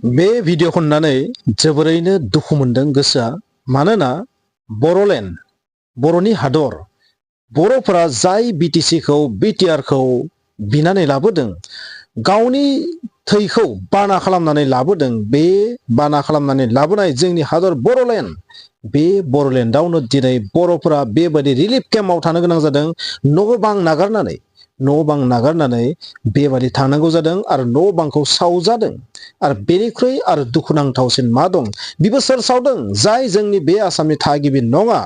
बे भिडिअ खननानै जोबोरैनो दुखु मोनदों गोसोआ। मानोना बर'लेण्ड बर'नि हादर बर'फोरा जाय बिटिसिखौ बिटिआरखौ बिनानै लाबोदों, गावनि थैखौ बाना खालामनानै लाबोदों। बे बाना खालामनानै लाबोनाय जोंनि हादर बर'लेण्ड, बे बर'लेण्डआवनो दिनै बर'फोरा बेबायदि रिलिफ केम्पआव थानो गोनां जादों। न' बां नागारनानै बेबायदि थांनांगौ जादों आरो न' बांखौ सावजादों। आरो बेनिख्रुइ आरो दुखुनांथावसिन मा दं? बिबो सोर सावदों? जाय जोंनि बे आसामनि थागिबि नङा,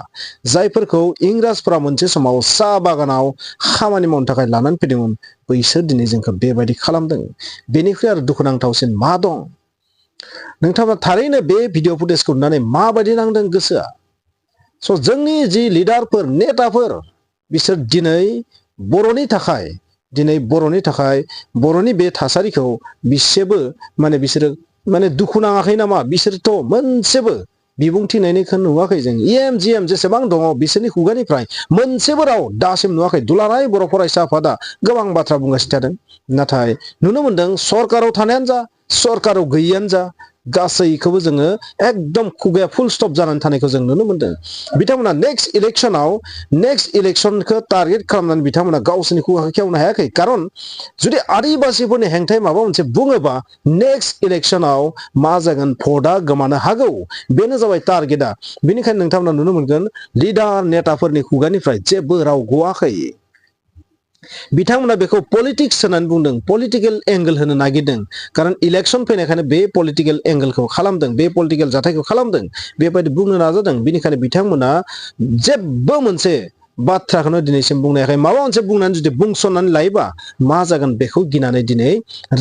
जायफोरखौ इंराजफोरा मोनसे समाव साहा बागानाव खामानि मावनो थाखाय लानानै फैदोंमोन, बैसोर दिनै जोंखौ बेबायदि खालामदों। बेनिख्रुइ आरो दुखुनांथावसिन मा दं? नोंथाङा थारैनो बे भिडिअ फुटेजखौ नुनानै माबायदि नांदों गोसोआ? जोंनि जि लिडारफोर, नेताफोर, बिसोर दिनै बर'नि थाखाय बर'नि बे थासारिखौ बिसोरो दुखु नाङाखै नामा? बिसोरथ' मोनसेबो बिबुंथि होनायखौ नुवाखै। जों EM GM जेसेबां दङ बिसोरनि खुगानिफ्राय मोनसेबो राव दासिम नुवाखै। दुलाराय बर' फरायसा आफादा गोबां बाथ्रा बुंगासिनो थादों, नाथाय नुनो मोनदों सरकाराव थानायानो जा, सरकाराव गैयियानो जा, गासैखौबो जोङो एकदम खुगाया फुल स्टप जानानै थानायखौ जों नुनो मोनदों। बिथांमोना नेक्स्ट इलेक्सनखौ टारगेट खालामनानै बिथांमोना गावसोरनि खुगाखौ खेवनो हायाखै। खारन जुदि आदिबासिफोरनि हेंथायै माबा मोनसे बुङोबा नेक्स्ट इलेक्सनाव मा जागोन? भटआ गोमानो हागौ। बेनो जाबाय टारगेटआ। बेनिखायनो नोंथांमोना नुनो मोनगोन लिडार नेताफोरनि खुगानिफ्राय जेबो राव गवाखै। बिथांमोना बेखौ पलिटिक्स होननानै बुंदों, पलिटिकेल एंगल होनो नागिरदों। खारन इलेक्सन फैनायखायनो बे पलिटिकेल एंगलखौ खालामदों, बे पलिटिकेल जाथायखौ खालामदों, बेबायदि बुंनो नाजादों। बेनिखायनो बिथांमोना जेबो मोनसे बाथ्राखौनो दिनैसिम बुंनो हायाखै। माबा मोनसे बुंनानै जुदि बुंसननानै लायोबा मा जागोन बेखौ गिनानै दिनै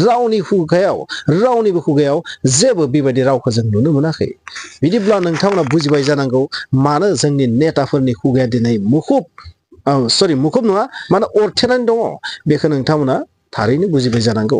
रावनिबो खुगायाव जेबो बेबायदि रावखौ जों नुनो मोनाखै। बिदिब्ला नोंथांमोना बुजिबाय जानांगौ मानो जोंनि नेताफोरनि खुगाया दिनै मुखुब नङा, मानो अरथेनानै दङ। बेखौ नोंथांमोना थारैनो बुजिबाय जानांगौ।